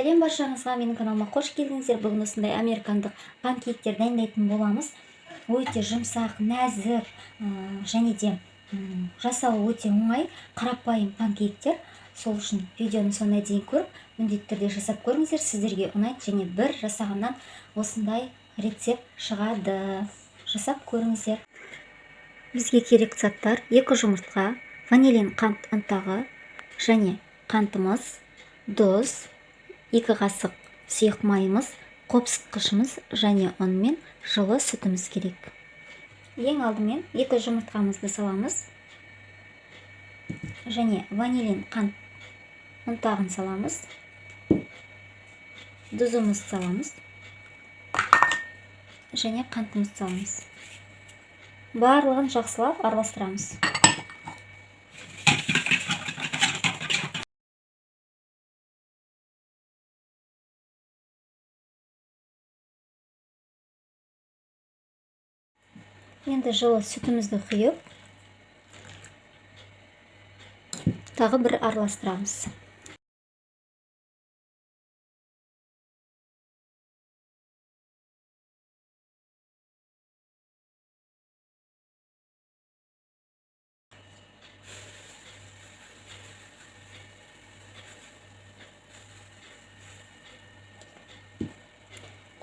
Сәлем баршаңызға! Менің каналыма қош келдіңіздер! Бүгін осындай американдық панкейктер дайындайтын боламыз. Өте жұмсақ, нәзік және де жасауы өте оңай, қарапайым панкейктер. Сол үшін видеоның соңына дейін көріп, міндетті түрде жасап көріңіздер, сіздерге ұнайды және бір жасағаннан осындай рецепт шығады. Жасап көріңіздер. Бізге керек заттар: екі жұмыртқа, ванилин қант ұнтағы және қантымыз, тұз, 2 қасық сұйық майымыз, қопсытқышымыз және ұн мен жылы сүтіміз керек. Ең алдымен екі жұмыртқамызды саламыз және ванилин қант ұнтағын саламыз, тұзымызды саламыз және қантымызды саламыз. Барлығын жақсылап араластырамыз. Енді жылы сүтімізді құйып, тағы бір араластырамыз.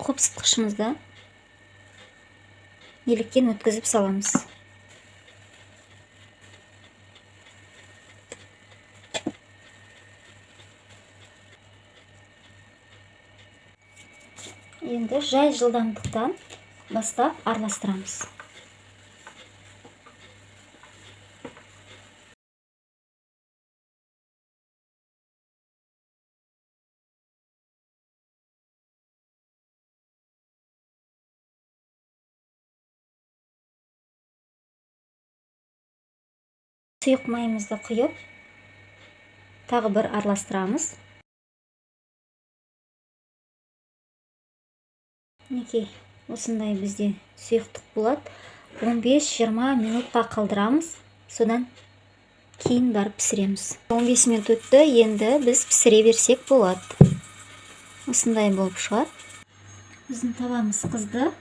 Қопсытқышымызды електен өткізіп саламыз. Енді жай жылдамдықтан бастап араластырамыз. Сұйық майымызды құйып, тағы бір араластырамыз. Мінекей, осындай бізде сұйықтық болады. 15-20 минутқа қалдырамыз, содан кейін барып пісіреміз. 15 минут өтті, енді біз пісіре берсек болады. Осындай болып шығады. Біздің табамыз қызды,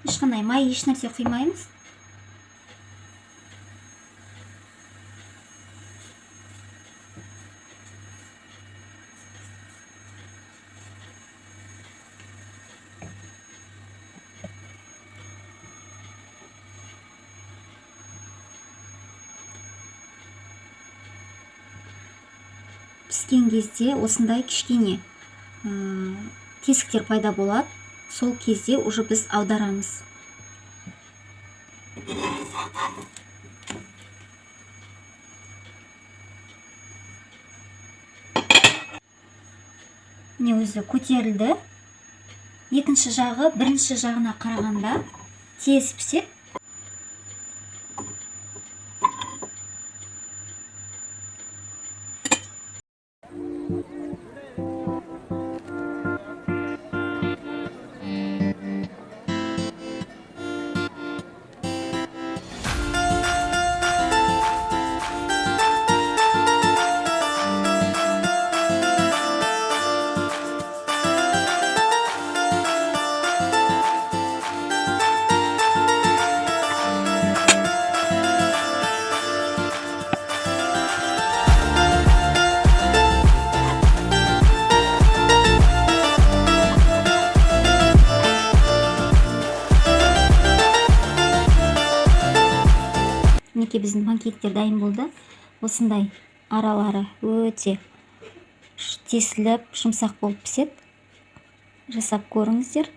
ешқандай май, ешнәрсе құймаймыз. Піскен кезде осындай кішкене тесіктер пайда болады. Сол кезде уже біз аударамыз. Міне, өзі көтерілді. Екінші жағы бірінші жағына қарағанда тез піседі. Мінекей, біздің панкейктер дайын болды. Осындай аралары өте тесіліп, жұмсақ болып піседі. Жасап көріңіздер.